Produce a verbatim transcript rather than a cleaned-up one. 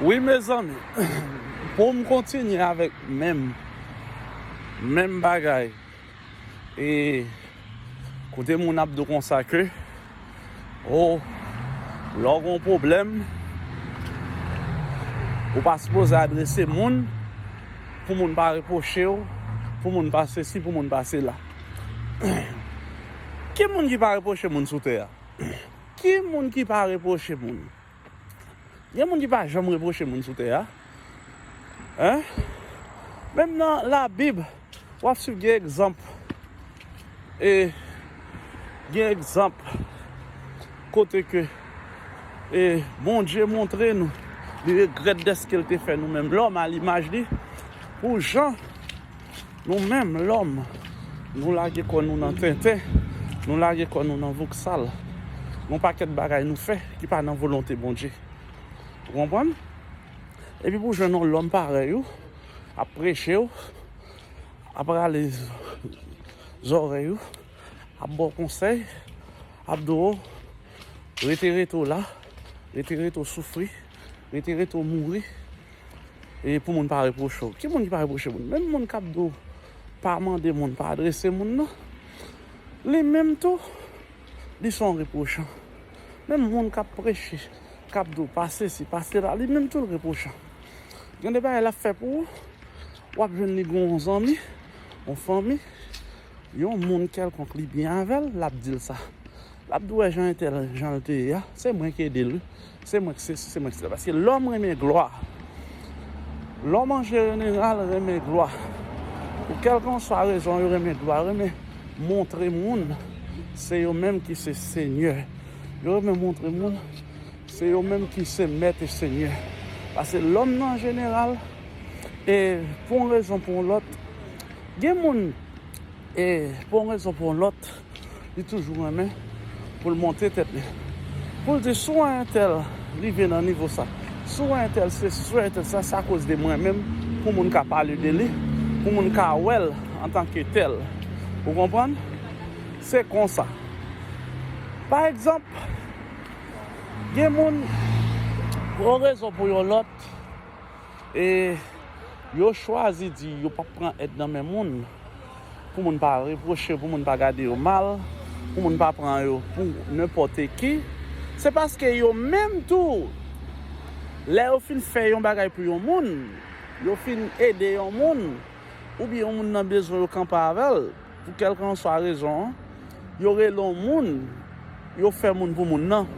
Wi, mezanmi, pou m kontinye avèk menm, menm bagay, e kote moun ap di w konsa ke, o, lè w gen yon pwoblèm, ou pa sipoze adrese moun, pou moun pa repwoche w, pou moun pa sesi, pou moun pa sela. Ki moun ki pa repwoche moun sou tè a? Ki moun ki pa repwoche moun? Gen moun ki pa janm repwoche moun sou tè a. Hein? Menm nan Labib, w ap swiv gen egzanp. E gen egzanp kote ke e Bondye montre nou li regrèt dèske l te fè nou menm lòm a limaj li, pou jan nou menm lòm, nou lage kò nou nan tenten, nou lage kò nou nan voksal. Yon pakèt bagay nou fè ki pa nan volonte Bondye. Ou konprann? Epi pou jwenn yon lòm parèy ou, ap preche w, ap rale zòrèy ou, ap ba w konsèy, ap di w, rete, rete w la, rete, rete w soufri, rete, rete w mouri, e pou moun pa repwoche w. Ki moun ki pa repwoche moun? Menm moun k ap di w pa mande moun, pa adrese moun nan, li menm tou, li se yon repwochan. Menm moun k ap preche, k ap di w pa sesi, pa sela, li menm tou l repwochan. Gen de bagay l ap fè pou ou, w ap jwenn li gen yon zanmi, yon fanmi, yon moun kèlkonk li byen avè l, l ap di l sa. L ap di w wè jan entèl, jan l te ye a, se mwen ki ede l wi. Se mwen ki sesi, se mwen ki sela. Paske lòm renmen glwa. Lòm an jeneral renmen glwa. Pou kèlkanswa rezon, yo renmen glwa, yo renmen montre moun se yo menm ki se senyè. Yo renmen montre moun se yo menm ki se mèt e senyè. Paske lòm nan an jeneral, e pou yon rezon pou yon lòt, gen moun, e pou yon rezon pou yon lòt, li toujou renmen pou l montre tèt li. Pou l di, si w wè entèl rive nan nivo sa, si w wè entèl sesi, si w wè entèl sa, se akoz de mwen menm, pou moun ka pale de li, pou moun ka wè l antanke tèl. Ou konprann? Se konsa. Pa egzanp, gen moun, pou yon rezon pou yon lòt, e yo chwazi di yo p ap pran èd nan men moun, pou moun pa repwoche, pou moun pa gade yo mal, pou moun pa pran yo pou nenpòt ki, se paske yo menm tou, lè yo fin fè yon bagay pou yon moun, yo fin ede yon moun, oubyen yon moun nan bezwen, yo kanpe avè l, pou kèlkanswa rezon an, yo rele yon moun, yo fè moun pou moun nan.